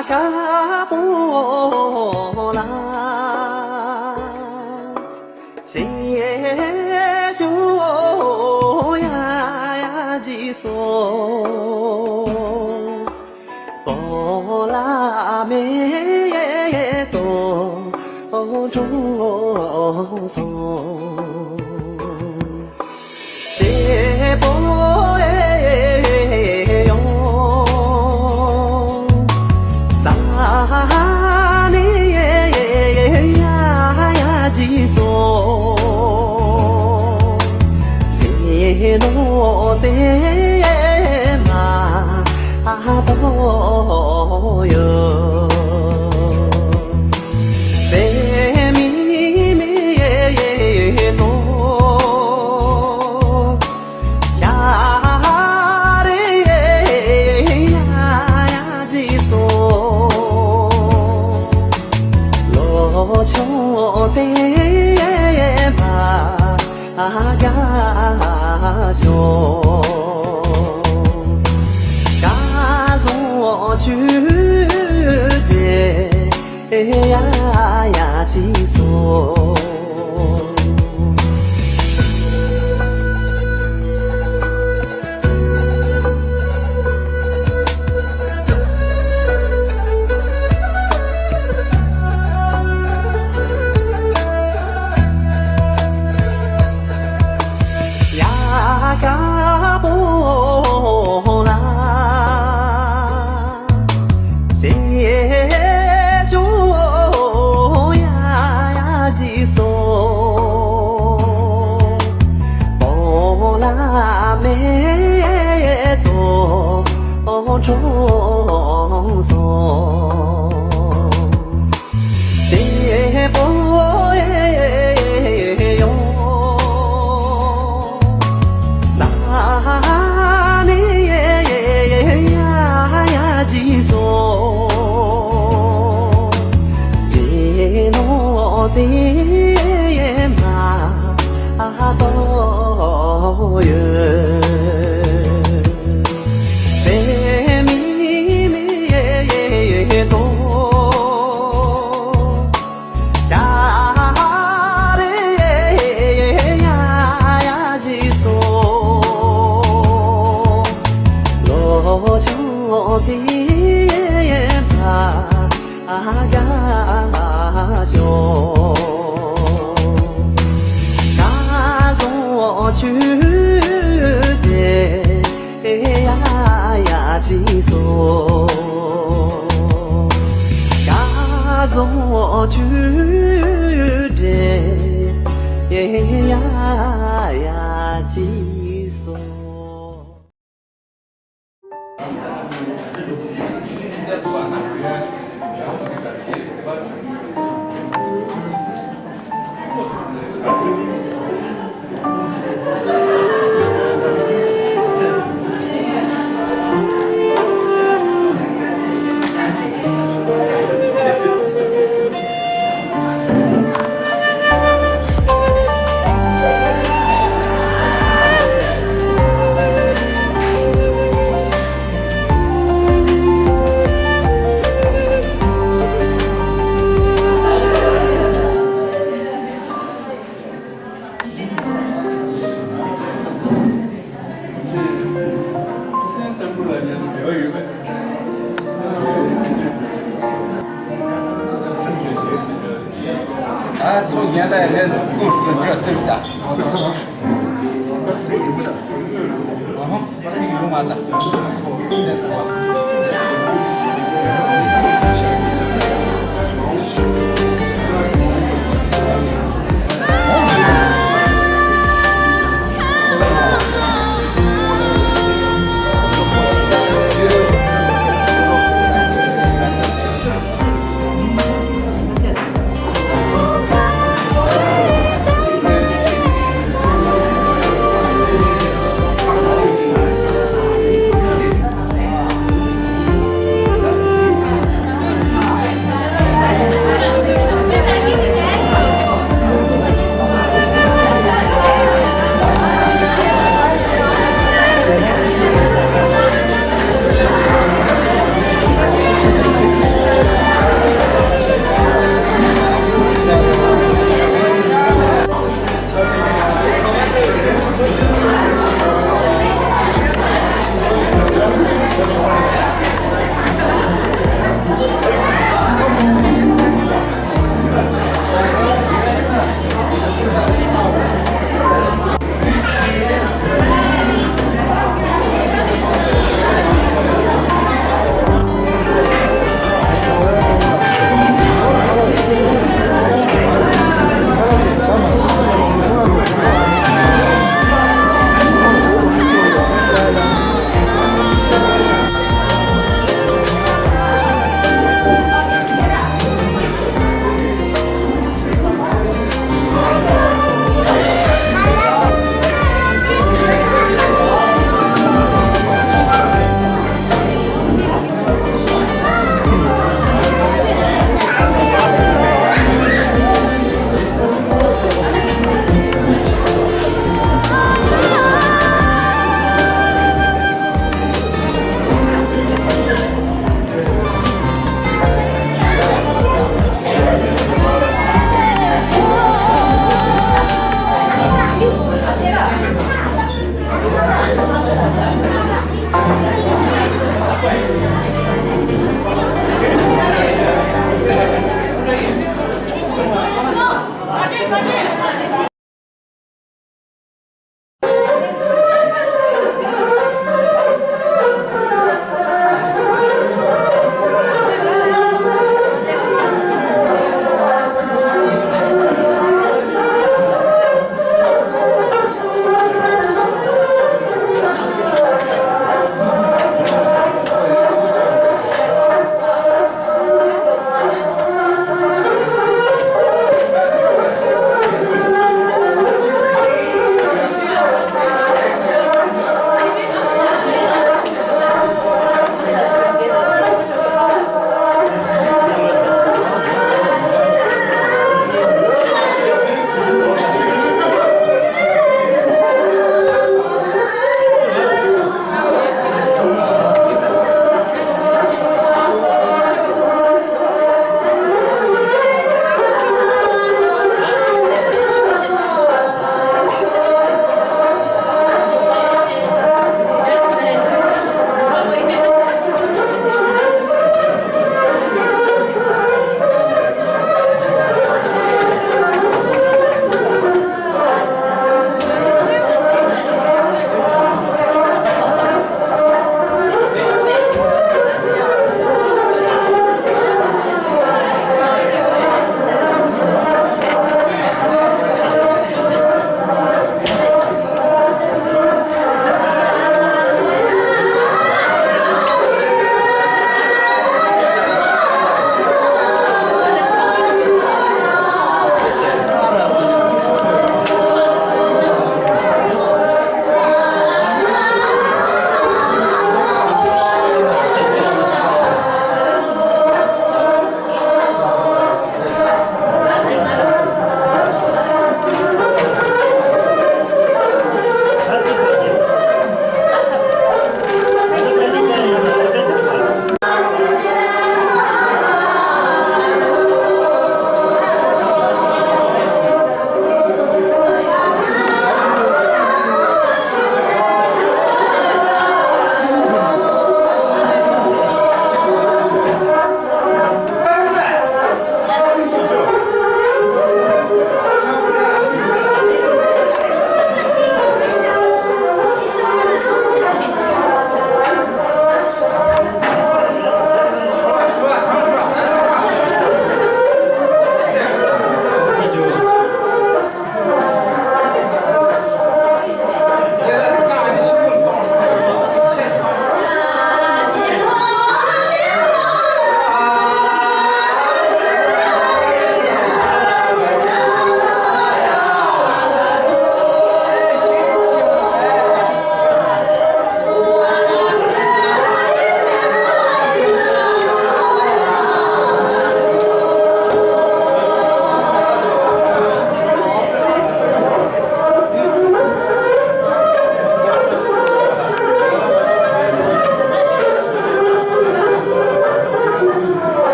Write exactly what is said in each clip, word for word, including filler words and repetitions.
དཀར་པོ་ལ། ཞེས་ཞུ་ཡ་ཡ་ཅི་སོ། པོ་ལ་མེ་ཏོག་འཁྲུངས་སོ། སེ་པོ་ཨེ་ཡོ། ས་ནི་ཡ་ཡ་ཅི་སོ། སེ་ནོ་སེ་མ་ཏོ་ཡོ། སེ་མི་མེ་ཏོག་ཡ་རེ་ཡ་ཅི་སོ། ལོ་ཆུང་སེ་མ་རྒྱ་ཤོག། ཀ་ཟོ་ཆུ་དྲེ་ཡ་ཡ་ཅི་སོ། ཡ་དཀར་པོ་ལ། སེ་ཞོ་ཡ་ཡ་ཅི་སོ། པོ་ལ་མེ་ཏོག་འཁྲུངས་སོ། སེ་པོ་ཨེ་ཡོ། ས་ནི་ཡ་ཡ་ཅི་སོ། སེ་ནོ་སེ་མ་ཏོ་ཡོ། སེ་མི་མེ་ཏོག་ཡ་རེ་ཡ་ཅི་སོ། ལོ་ཆུང་སེ་མ་རྒྱ་ཤོག། ཀ་ཟོ་ཆུ་དྲེ་ཡ་ཡ་ཅི་སོ། ཀ་ཟོ་ཆུ་དྲེ་ཡ་ཡ་ཅི་སོ། ཨ་ཚོ་གཞན་དག་ཡང་ལས་ཀུར་ཙི་འདྲ་ཙིར་ད། ཨ་ཧོ། ཡོང་མ་ད།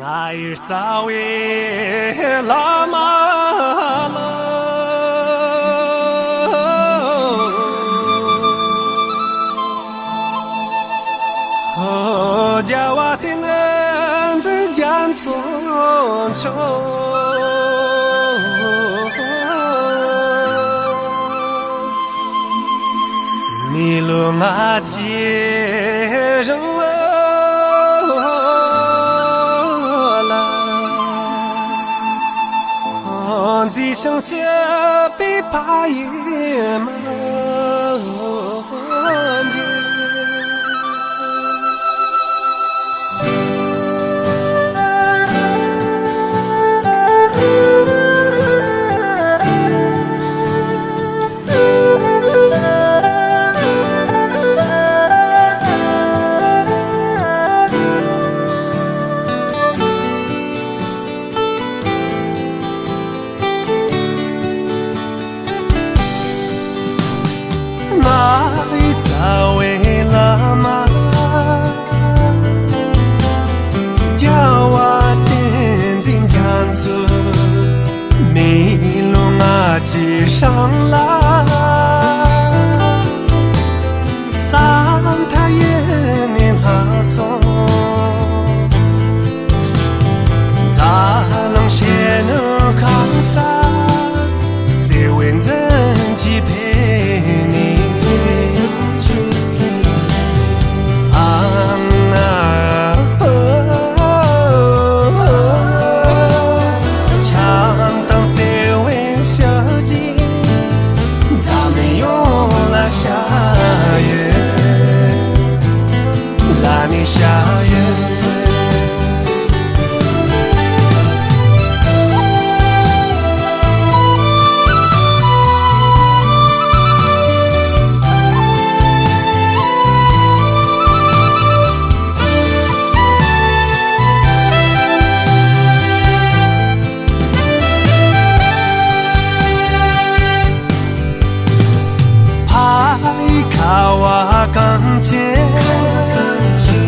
ང་ཡི་རྩ་བའི་བླ་མ་ལ། རྒྱལ་བ་ཏིང་འཛིན་རྒྱ་མཚོ་མཆོག། མི་ལོ་ལྔ་བཅུའི་རིང་ལ། མཛེས་ཤིང་སྐྱིད་པའི་ཕ་ཡུལ་མ། ང་ཡི་རྩ་བའི་བླ་མ། རྒྱལ་བ་བསྟན་འཛིན་རྒྱ་མཚོ། མི་ལོ་ལྔ་བཅུའི་སྲང་ལ། ས་མཐའ་ཡས་ནས་ལྷག་སོང་། འཛམ་གླིང་ཤེས་ནུས་ཁ་ས། བརྩེ་བའི་འཛིན་གྱིས་ཕེབས་ནས། ཨང་ཨ། ཨོ། བྱམས་དང་བརྩེ་བའི་ཞབས་ཀྱིས། འཛམ་གླིང་ཡོངས་ལ་ཞབས་ཡོད། ལ་ནི་ཞབས་ཡོད། ཕ་ཡི་ཁ་བ་གངས་ཅན།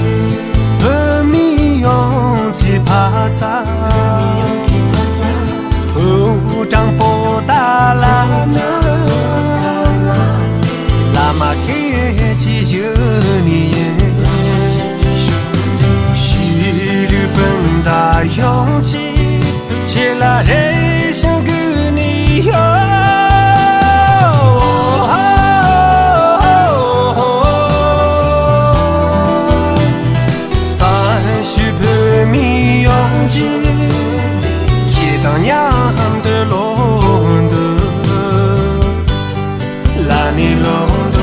བོད་མི་ཡོངས་ཀྱི་ཕ་ས། ཕོ་བྲང་པོ་ཏཱ་ལ་ན། བླ་མ་ཁྱེད་ཀྱི་ཞུ་ནི་ཡིན། ཤུལ་ལུས་སྤུན་ཟླ་ཡོངས་ཀྱིས། ཁྱེད་ལ་རེ་ཞིང་གུས་ནས་ཡོད། བཙན་བྱོལ་བོད་མི་ཡོངས་ཀྱིས། ཁྱེད་དང་མཉམ་དུ་ལོ་འདུག་ལ་ནི་ལོ་འདུག་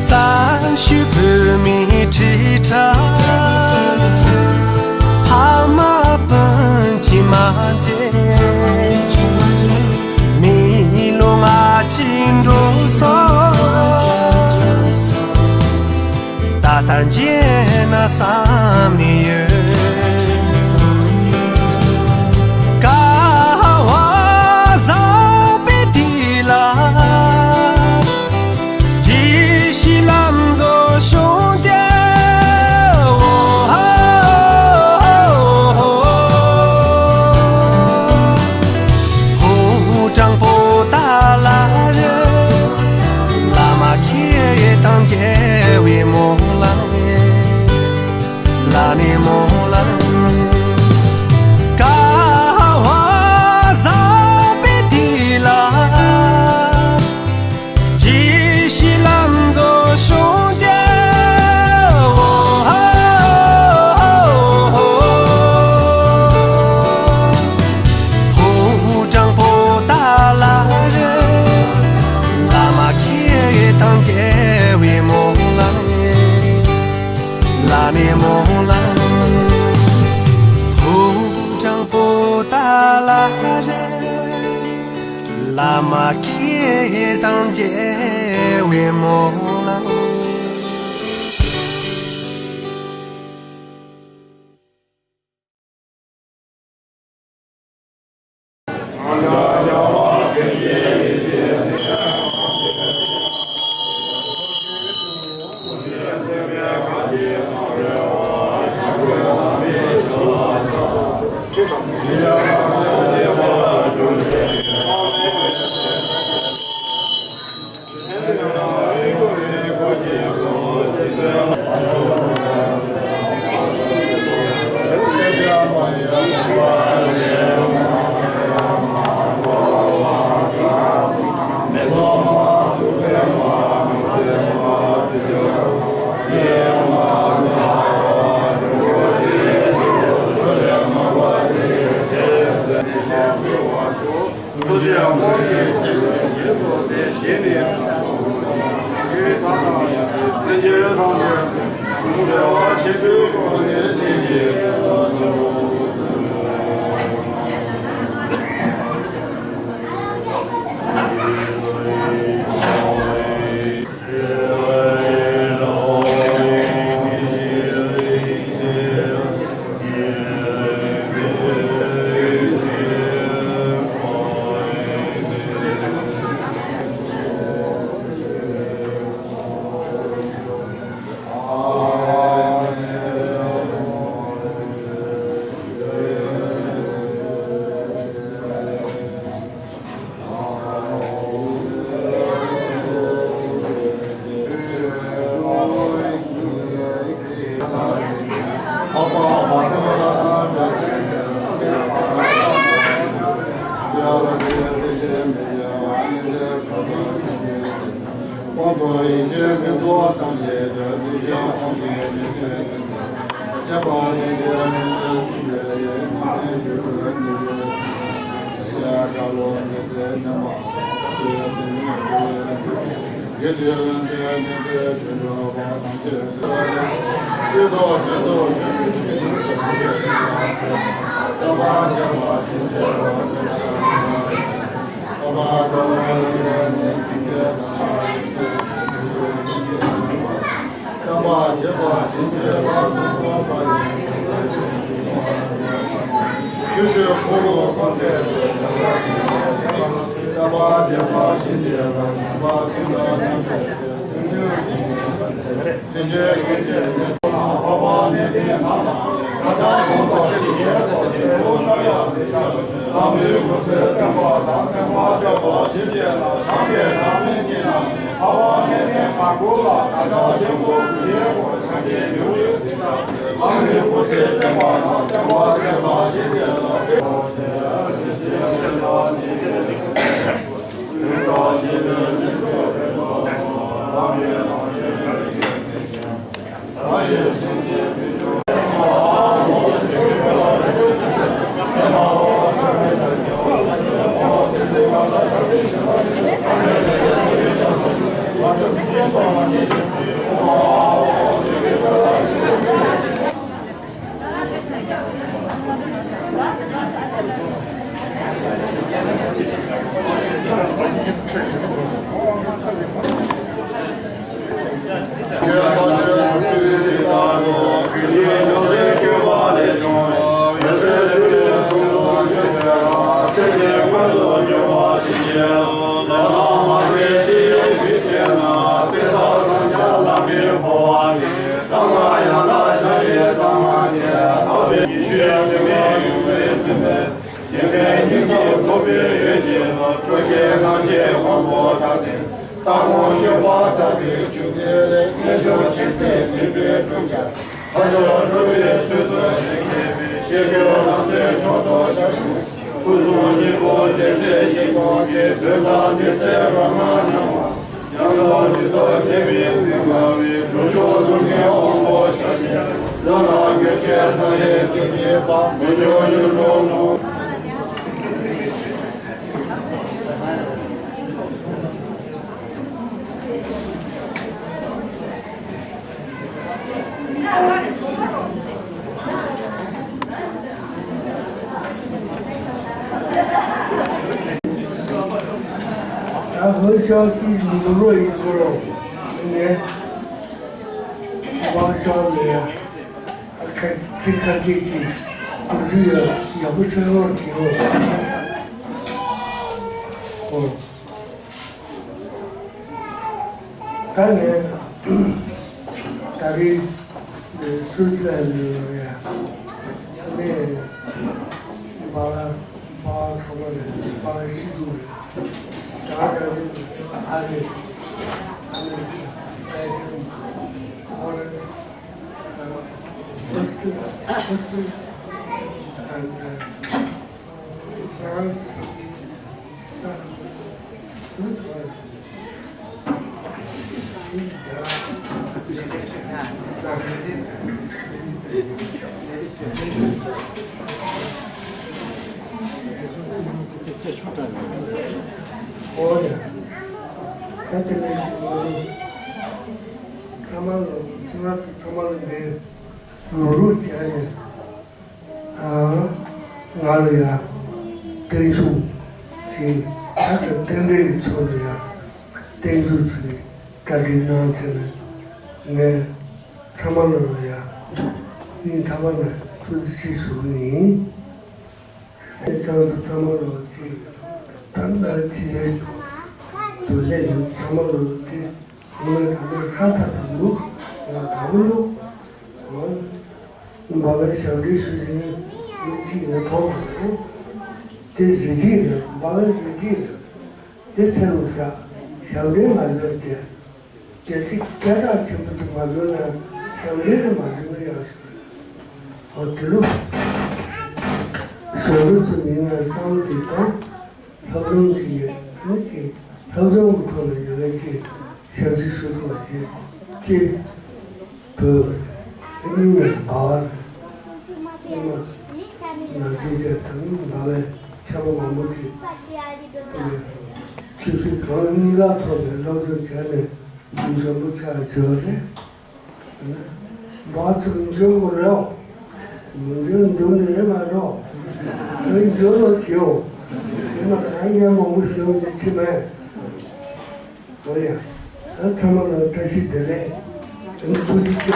བཙན་བྱོལ་བོད་མིའི་ཁྲི་ཕྲག་ཕ་མ་སྤུན་མཆེད་མ་མཇལ། མི་ལོ་ལྔ་བཅུ་འགྲོ་སོང་། ད་ལྟ་མཇལ་ན་བསམ་ནས་ཡོད། ཀ་བ་བཟང་པོའི་དུས་ལ། རེ་ཞིག་ལམ་བཟོ་བྱུང་སྟེ། འོ། ཕོ་བྲང་པོ་ཏཱ་ལ་རུ། བླ་མ་ཁྱེད་དང་མཇལ་བའི་སྨོན་ལམ་ཡིན། ལ་ནི་སྨོན། དང་མཇལ་བའི་སྨོན་ལམ། ཐུགས་རྗེ་དབང་གིས་རྗེས་སུ་གསལ་བྱེད་ནས། སེམས་ཅན་ཐམས་ཅད་འཚེ་བ་ཆེན་པོའི་སྒོ་ནས་སེལ་གྱི། ཡེ་མེད་སྙིང་རྗེ་རྫོགས་པའི་ཡོན་ཏན་སྤྲུལ་པའི་སྣང་ཞེན་དབང་པོ་དག་ལྡན། རྟག་དགོངས་སྤྱོད་པ་དག་པའི་འཇུག་པའི་ལས། རྣལ་འབྱོར་ཆེན་པོའི་ནུས་པའི་དྲུང་འཇགས། ཕ་ཕྱོགས་འགྲོ་བའི་བསོད་ཚོགས་ཞིང་ཁྱབ་པའི། ཤེས་རྒྱུད་རང་དོན་མཆོག་ཏུ་ཤར་ཕྱིན། སྐུ་གསུང་སྙིང་པོ་རྗེ་བཙུན་ཤིང་ཀུན་གྱི། གདུལ་བྱ་ནི་ཚེ་རབ་མ་ཉམས་པ། ཡང་དག་ཉིད་དུ་བྱེད་པའི་སེམས་དགའ་བའི། གྲུབ་མཆོག་ཀུན་གྱི་དབང་པོ་ཤར་ཕྱིན། བླ་ན་མྱུར་མཆོག་སངས་རྒྱས་བསྟན་པའི་དཔལ། མི་འགྱུར་ཡུན་རིང་ལོངས། ལོ་ཤར་གྱི་ལུག་རོ་ཡིན་ཁོ་རོ་ནས་དབང་ཤར་ལས་ཁ་ཚིག་ཁ་སྐད་ཀྱི་གོ་རྒྱུ་ཡ་ཡག་པོ་གསན་རོགས་བྱེད་རོགས། ཨོ། ད་ནས་ད་རེས་སུ་ཙི་ལན་ལ་ཡ་ནས་པཱ་ལགས་པཱ་ཚང་མ་ལ་པཱ་ཤི་དུ་རེད། ད་ད་ཅི་ཨ་ནེ་ཨ་ནེ་ཨ་ནེ་ཨ་ནེ་ཨ་ནེ་ཨ་ནེ་ཚང་མ་ལ་ཚང་མ་ཚང་མ་ལ་འདི་རུག་རུག་བྱས་ནས། ང་ལ་ཡང་བརྟན་བཞུགས་ཅིག་ད་ལྟ་རྟེན་འབྲེལ་གྱི་ཕྱོགས་ལ་ཡང་བརྟན་བཞུགས་ཅིག་བཀའ་དྲིན་གནང་བྱས་ནས་ངས་ཚང་མ་ལ་ཡང་སྙིང་ཐག་པ་ནས་ཐུགས་རྗེ་ཆེ་ཞུ་གི་ཡིན། ཨེ་ཅག་ཚོ་ཚང་མ་ལ་ཅིག་ད་ལྟ་ཅི་བྱས་ཚོ་ལས་ཡིན་ཚང་མ་ལ་ཅིག་ང་ད་ལྟ་ཁ་ཐག་ཏུ་འདུག་ང་དགའ་པོ་འདུག་འོ། འབའ་པའི་ཞབས་འདྲེན་ཞུ་བཞིན་མི་གཅིག་ལ་ཐོག་མ་སོང་། དེ་གཟི་བརྗིད་རེད། འབའ་པའི་གཟི་བརྗིད་རེད། དེ་ཚེ་རུ་ཤ་ཞབས་འདྲེན་མ་བཟོས་ཅེས། གལ་སྲིད་སྐད་གྲགས་ཆེན་པོ་ཅིག་མ་བཟོས་ན་ཞབས་འདྲེན་དེ་མ་བཟོས་ན་ཡག་ཞིག་རེད། འོ་དེ་ལུགས་ཞོར་ལུགས་སུ་ཡིན་ན་བསམ་དེ་དང་། སློབ་སྦྱོང་གི་ཡོད་ཨ་ནི་ཅིག་སློབ་སྦྱོང་གི་ཐོག་ནས་ཡོད་པའི་ཅིག་ཞབས་ཕྱི་ཞུ་ཐུབ་པ་ཅིག་ཅིག་བོད་རེད། སྙིང་ནས་འབའ་བ་རེད། ཨ་མ་ང་ཚོའི་ཅིག་ད་ནི་འབའ་བའི་མཁས་པ་མང་པོ་ཅིག་དེ་ནས་ཆོས་སྲིད་གང་གཉིས་ལ་ཐོག་ནས་སློབ་སྦྱོང་བྱས་ནས་མི་གཞོན་པོ་ཆགས་བརྗོད་རེད། འབའ་ཚིག་འཇོན་པོ་རེད། མི་འཇོན་འདུག་ནི་ཡིན་མ་རེད། འོན་འཇོན་རོགས་བྱེད་འོ། ཡིན་མ་ད་ངས་མང་པོ་ཞུ་འདི་ཅི་མེད། འོ་ཡ། ད་ཚང་མ་ལ་བཀྲ་ཤིས་བདེ་ལེགས། ཐུགས་རྗེ་ཆེ།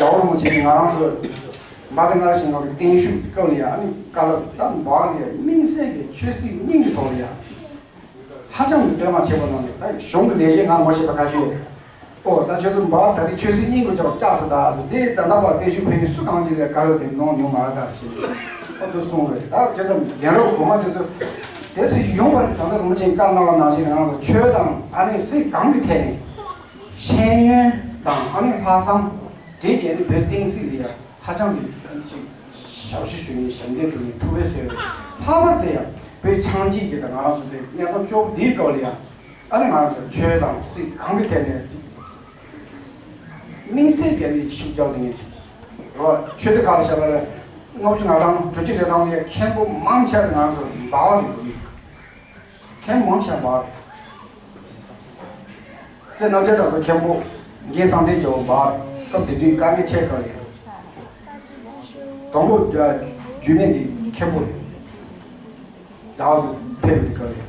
རྒྱལ་བ་རིན་པོ་ཆེ་ང་རང་ཚོ། འབའ་དེ་སྔར་བཞིན་ང་གི་བརྟན་བཞུགས་སྐབས་ལ་ཡང་ཨ་ནི་བཀའ་སློབ་ད་འབའ་ལ་ཡང་དམིགས་བསལ་གྱི་ཆོས་སྲིད་གཉིས་ཀྱི་ཐོག་ལ་ཡང་ཧ་ཅང་གི་བསྟོད་བསྔགས་ཆེན་པོ་གནང་ནས་ད་གཞུང་གི་ལས་བྱེད་ང་ངོ་ཤེས་པ་ཁ་ཤས་ཡོད་རེད། ཨོ་ད་ཁྱོད་ཚོ་འབའ་ད་རེས་ཆོས་སྲིད་གཉིས་ཀྱི་ཆོག་བཅག་སོ་ད་ཟེར་དེ་ད་ལྟ་བར་བརྟན་བཞུགས་ཕེབས་མཁན་སུ་གང་ཅིག་ལ་བཀའ་སློབ་དེ་གནང་མྱོང་མ་རེད་ད་ཟེར་ཨོ་དུ་གསུངས་རེད། ད་ཁྱོད་ཚོ་ལྡན་རོགས་གོང་མ་དེ་ཚོ་དེ་སུ་ཡོང་བ་དེ་ད་ལྟ་རིན་པོ་ཆེས་བཀའ་གནང་བ་ནང་བཞིན་ང་ཚོ་ཆོས་དང་ཨ་ནི་སྲིད་གང་གི་ཐད་ནས། ཤེས་ཡོན་དང་ཨ་ནི་ལྷག་བསམ་དེ་གས་ནི་བོད་བསྟན་སྲིད་ལ་ཡ་ཧ་ཅང་གི་ཅིག་ཞབས་ཕྱི་ཞུ་ཡིན་ཞབས་འདེགས་ཞུ་ཡིན་ཐུགས་ཕན་གསོས་ཡོད། ལྷག་པར་དུ་ཡང་བོད་ཆགས་འཇིག་གི་དང་ང་རང་ཚོ་དེ་གནས་སྟངས་སྐྱོ་པོ་འདིའི་སྐབས་ལ་ཡ་ཨ་ནི་ང་རང་ཚོ་ཆོས་དང་སྲིད་གང་གི་ཐད་ནས་ཅིག་དམིགས་བསལ་གྱི་ནི་ཤུགས་རྒྱག་དེ་ངེས་ཅིག་རོ་ཆོས་སྡེ་ཁག་ལ་བཤད་པ་ལ་ལྔ་བཅུ་ང་གྲངས་དྲུག་ཅུ་རེ་གྲངས་ལ་ཡ་མཁན་པོ་མང་ཆེ་བ་ང་རང་ཚོ་འབའ་བ་རེད་འདུག་མཁན་མང་ཆེ་བ། རྩེ་རྣམ་རྒྱལ་གྲགས་སུ་མཁན་པོ་རྒན་གསང་བདེ་རྒྱལ་པོ་འབར་སྐབས་དེ་དུས་དཀའ་ངལ་ཆེ་ག་རེད། དང་པོ་རྒྱུད་སྨད་ཀྱི་མཁན་པོ་རེད། རྒྱ་གར་དུ་ཕེབས་པའི་སྐབས་རེད།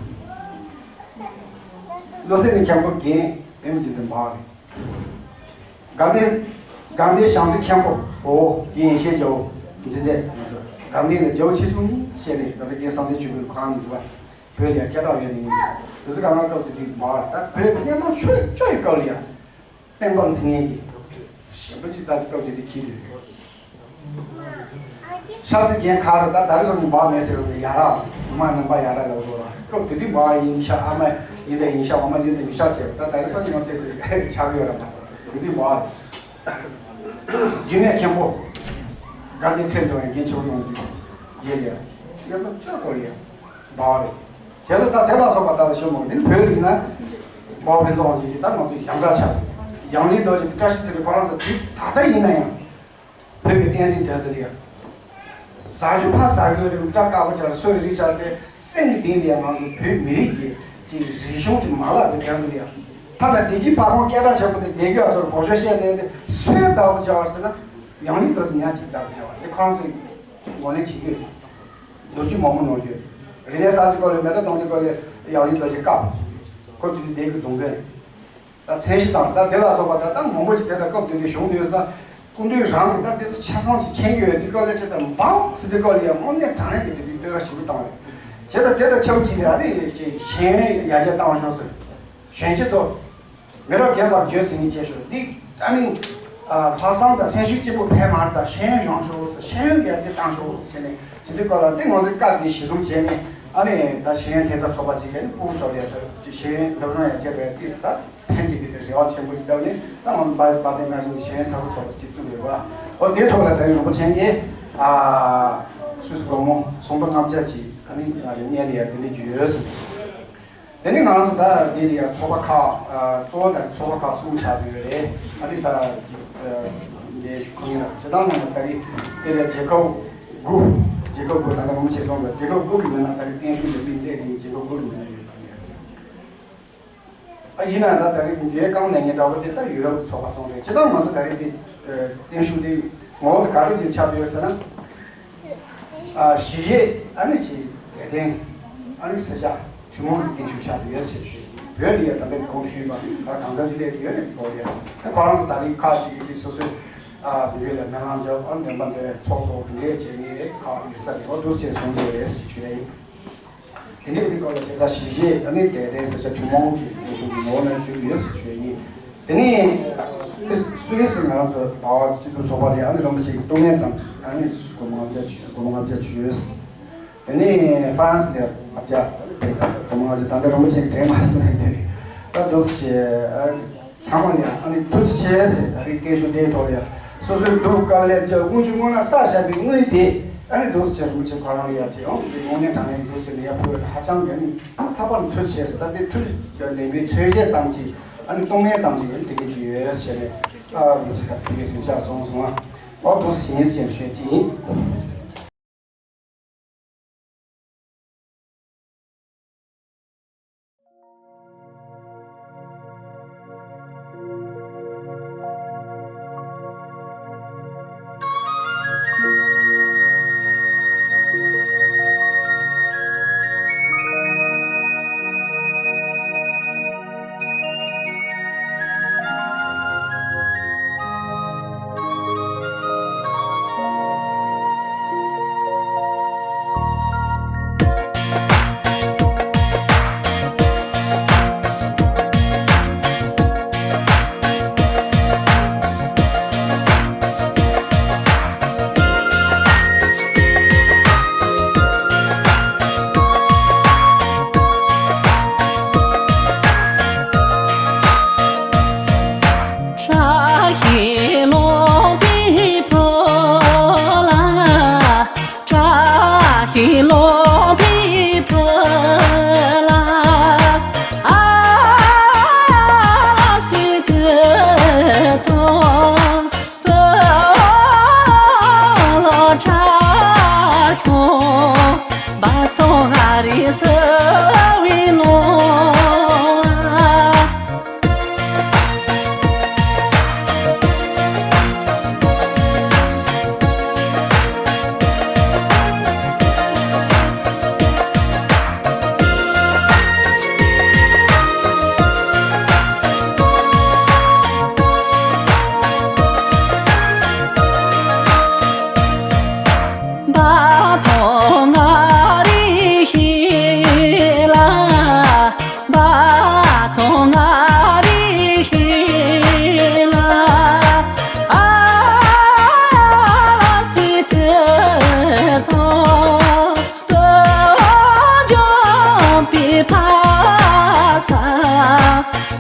བློ་གསལ་གྱི་མཁན་པོ་རྒན་བེམ་རྗེ་བཙུན་འབར་རེད། དགའ་ལྡན། དགའ་ལྡན་བྱང་རྩེ་མཁན་པོ་འོ་རྒན་ཡེ་ཤེས་རྒྱལ་པོ་འཛིན་གྲྭ་ང་ཚོ་དགའ་ལྡན་ལ་རྒྱལ་པོ་ཆེ་ཆུང་གཉིས་བཤད་ནས་ད་ལྟ་རྒན་གསང་བདེ་ཆོས་སྐུ་ཁོ་རང་འདུག་བ། བོད་ལ་སྐད་གྲགས་ཡོད་ནི་ཡིན། དེ་ཚོ་གང་ག་སྐབས་དེ་དུས་མ་བར་ད་བོད་ཀྱི་གནས་སྟངས་ཆོས་ཆོས་ཡི་སྐབས་ལ་ཡང་བསྟན་པ་འཛིན་མཁན་གྱི་ཞེན་པ་ཅིག་ད་སྐབས་དེ་དུས་ཁྱི་དུས་ཤར་རྩེ་རྒན་ཁ་རུ་ད་ད་རེ་སོང་ནི་མ་མེད་ཟེར་བ་ཡ་ར་མ་ནང་པ་ཡ་ར་ལ་འགྲོ་ར་སྐབས་དེ་དུས་མ་ཡིན་ཤ་ཨ་མ་ཡིན་ད་ཡིན་ཤ་འོ་མ་ཡིན་ད་ཡིན་ཤ་བྱས་ད་ད་རེ་སོང་ནི་ཡང་དེ་ཟེར་ཆགས་ཡོད་ར་མ་གཏོགས་དེ་དུས་མ་རེད། རྒྱུད་སྨད་མཁན་པོ་དགའ་ལྡན་ཁྲི་འགྲོ་བའི་རྒན་ཆེན་པོ་ཡོང་དུས་རྗེས་ལ་ཡང་ལོ་བཅུ་སྐོར་ཡང་འབའ་བ་རེད། བྱས་ཙང་ད་དེ་ལ་སོགས་པ་ད་ལ་ཞུ་མོ་འདི་བོད་ཡིན་ན་འབའ་བ་ཕུན་ཚོགས་དབང་ཆེན་གྱིས་ད་ང་ཚོའི་ཞང་བྲག་ཆགས་ཡང་ལི་རྡོ་རྗེ་བཀྲ་ཤིས་ཚེ་རིང་ཁོ་རང་ཚོ་དུས་ད་ལྟ་ཡིན་ན་ཡང་བོད་ཀྱི་བསྟན་སྲིད་དོན་དུ་ལ་ཡང་ཟ་རྒྱུ་ཕ་ཟ་རྒྱུ་རིང་སྐྲ་དཀར་པོ་ཆགས་སོའི་རིགས་ཆགས་ཏེ་སེམས་ཀྱི་གཏིང་ལ་ཡང་ང་ཚོ་བོད་མི་རིགས་ཀྱི་ཅིག་རིག་གཞུང་གི་མ་ལག་གི་དོན་དུ་ལ་ཡང་ཐ་ན་བདེ་སྐྱིད་ཕ་བོང་སྐད་གྲགས་ཆེན་པོ་དེ་བདེ་སྐྱིད་ཨ་ཚོར་བོགས་ཤོག་བཤད་ནས་དེ་སོའི་ལྟ་བུ་སྦྱར་བ་ཟེར་ན། ཡང་ལིང་རྡོ་རྗེ་ཉག་གཅིག་བཏབ་བྱ་བ་དེ་ཁོ་རང་ཚོས་ངོས་ལེན་བྱེད་ཀྱི་ཡོད། ནོར་བཅུད་མང་པོ་ནོར་ཡོད། རིག་གནས་གསར་བརྗེ་སྐོར་ལ་མེ་ཏོག་སྟོང་གི་སྐོར་ལ་ཡང་ལིང་རྡོ་རྗེ་བཀག་ཁོ་དུས་དེ་གི་རྫོང་དཔོན། ད་མཚན་གཞི་དང་ད་དེ་ལ་སོགས་པ་ད་ལྟ་མང་པོ་ཅིག་དེ་ལྟར་སྐབས་དེ་དུས་བྱུང་ཡོད་ས། སྐུ་མདུན་རང་གིས་ད་དེ་ཚོ་ཆ་ཚང་ཅིག་མཁྱེན་གྱི་ཡོད་དུས་སྐབས་ལ་ཅི་ལྟར་འབངས་ཟེར་དུས་སྐབས་ལ་ཡང་དངོས་གནས་དྲང་གནས་ཀྱི་དེ་དུས་བསྟོད་ར་ཞིབ་པོ་བཏང་རེད། བྱས་ཙང་དེ་དང་ཆབས་ཅིག་ལ་ཨ་ནི་ཅིག་ཤེས་ཡོན་ཡར་རྒྱས་བཏང་ཤོག་ཟེར། གཞོན་སྐྱེས་ཚོ། མི་རབས་རྒན་པར་བརྗོད་ཟིན་ནས་བྱས་ཤོག་འདི་ཨ་ནི། ལྷག་བསམ་དང་སེམས་ཤུགས་གཅིག་པུ་ཕན་མ་རེད། ད་ཤེས་ཡོན་སྦྱོང་ཤོག་ཤེས་ཡོན་ཡར་རྒྱས་བཏང་ཤོག་ཟེར་ནས་ཟེར་དུས་སྐབས་ལ་འདི་ང་ཚོའི་བཀའ་འདི་གཞི་བཟུང་བྱས་ནས་ཨ་ནི་ད་ཤེས་ཡོན་ཐེབས་རྩ་ཚོགས་པ་ཅིག་གིས་ཕྲུ་གུ་ཚོ་ལ་ཡ་ཤེས་ཡོན་སློབ་སྦྱོང་ཡར་རྒྱས་པའི་དུས་སུ་ད་ཕན་གྱི་དེ་རེ་བ་ཆེན་པོ་ཞིག་བཏབ་ནས་ད་ང་ཚོ་དཔལ་ལྡན་དགའ་ཞིང་གི་ཤེས་ཡོན་ཐེབས་རྩ་ཚོགས་པ་ཅིག་བཙུགས་ཡོད་པ། འོ་དེའི་ཐོག་ལ་ད་རིང་རིན་པོ་ཆེ་གིས་སུད་སི་སྒོར་མོ་སུམ་སྟོང་ལྔ་བརྒྱ་ཅིག་ཨ་ནི་སྔོན་ལ་ཡ་དེ་འདྲ་ཡོད་ཟེར། དེ་ནི་ང་རང་ཚོ་ད་འདི་ལ་ཡང་ཚོགས་པ་ཁག་གཙོ་བོ་དང་ཚོགས་པ་ཁག་གསུམ་ཆགས་ཀྱི་ཡོད་རེད། ཨ་ནི་ད་འདི་ཞུ་ཁོ་ཡིན་ལ་བྱེད་སྟངས་ནང་ལ་ད་རེས་དེ་ལ་རྒྱལ་ཁབ་དགུ། རྒྱལ་ཁབ་དགུ་ད་ལྟ་ངོ་མ་བྱས་སོང་ལ་རྒྱལ་ཁབ་དགུ་གི་ནང་ན་ད་རེས་བརྟན་བཞུགས་འདི་སླེབས་ནས་རྒྱལ་ཁབ་དགུ་གི་ནང་ན་ཡོད་པ་རེད། ཨ་ཡིན་ན་ད་ད་རེས་འགན་རྐང་ལེན་མཁན་འདྲ་པོ་དེ་ད་ཡུ་རོབ་ཚོགས་པ་སོང་རེད། བྱས་ཙང་ང་ཚོ་ད་རེས་དེ་བརྟན་བཞུགས་དེ་ངོ་བོ་ག་རེ་ཅིག་ཆགས་ཡོད་ཟེར་ན། གཞིས་བྱེས་ཨ་ནི་ཅིག་དད་ལྡན་ཨ་ནི་སེར་སྐྱ་ཐུན་མོང་གི་བརྟན་བཞུགས་ཆགས་ཡོད་ཟེར་ཞུས། བོད་ནས་ཡང་ད་ལྟ་གོང་ཞུས་པ་ག་གང་འཚམ་ཅིག་སླེབས་ཡོད་རེད་གོ་ཡ། ཁོ་རང་ཚོ་ད་རེས་ཁག་ཅིག་གིས་ཅིག་སོ་སོའི་བོད་ལ་མི་མང་ཚོ་ཨ་ནི་འདོན་པ་འདོན་ཚོགས་གཙོ་འདི་འདྲས་བྱས་ནས་ཁག་ཡོད་ས་རེད། འོ་འདུག་ཅེས་གསུངས་ཡོད་རེད་ཟེར་ཞུས་ཡ་ཡིན། དེ་འདྲའི་སྐོར་ལ་བྱས་ཙང་གཞིས་བྱེས་ཨ་ནི་དད་ལྡན་སེར་སྐྱ་ཐུན་མོང་གི་སྐད་ཤུགས་ཀྱི་ངོ་བོ་ནང་བཅུག་ཡོད་ཟེར་ཞུ་ཡ་ཡིན། དེ་ནས་སུད་སི་ང་རང་ཚོ་ཟླ་བ་སྤྱི་འཐུས་ཚོགས་པ་ལ་ཨ་ནི་རིན་པོ་ཆེ་གི་གཏོང་ལེན་ཙམ་ཅིག་ཨ་ནི་སྒོར་མོ་ལྔ་བརྒྱ་བཅུ་སྒོར་མོ་ལྔ་བརྒྱ་བཅུ་ཡོད། དེ་ནས་ཧྥ་རན་སི་ལ་ལྔ་བརྒྱ་སྒོར་མོ་ལྔ་བརྒྱ། ད་ལྟ་རིན་པོ་ཆེ་གི་དྲན་པ་སོང་ནས་དེ་རེད། ད་འདུག་སེ་བྱས། ཚང་མ་ལ་ཡང་ཨ་ནི་ཐུགས་རྗེ་ཆེ་ཟེར། ད་རིང་སྐད་ཤུགས་དེའི་ཐོག་ལ་ཡང་སོ་སོའི་སྡུག་དཀའ་ལས་ཀྱི་དངུལ་ཆུ་སྔོན་ལ་བསགས་བཞག་པའི་དངུལ་དེ་ཨ་ནི་འདུག་སེ་རིན་པོ་ཆེ་ཁོ་རང་ལ་ཡ་བྱེད་ཡོང་དེ་དངོས་གནས་དྲང་གནས་འདུག་སེ་ལ་ཡ་ཕུལ་བ་ཧ་ཅང་གི་ཨ་ནི་ཐག་པ་ནས་ཐུགས་རྗེ་ཆེ་ཟེར། ད་དེ་ཐུགས་རྗེ་ལེན་པའི་ཚོད་གཞི་ཙམ་གྱིས་ཨ་ནི་གཏོང་ལེན་ཙམ་གྱིས་ཨ་ནི་དེ་གས་ཀྱི་ཡོད་ཟེར་ནས་ཨ་རིན་པོ་ཆེ་ཁ་ཚ་དེ་གས་ཟིན་ཤག་སོང་སོང་ཨ། འོ་འདུག་སེ་ཡིན་ཟེར་ཤོད་ཀྱི་ཡིན། བཀྲ་ཤིས་ལོ་པའི་བུ་ལ་ཨ་སི་ཀི་ཏོ་བུ་ལོ་བཀྲ་ཤོག་བ་ཏོ་ཨ་རི་ས་བི་ལོ། བ་ཐོ་ང་རི་ཤི་ལ། བ་ཐོ་ང་རི་ཤི་ལ། ཨ་ལ་སི་ཐེ་ཐོ་ཏོ་ཇོ་པི་ཕ་ས།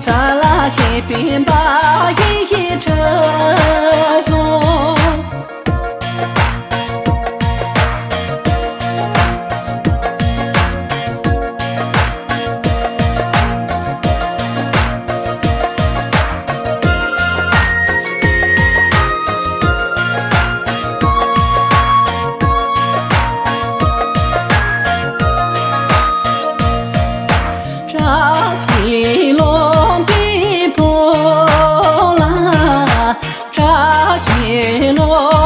ཅ་ལ་ཧི་པི་བ་ཧི་ཧི་ཁྲ་ལོ། བཀྲ་ཤིས་ལོ་པའི་བུ་ལ། བཀྲ་ཤིས་ལོ་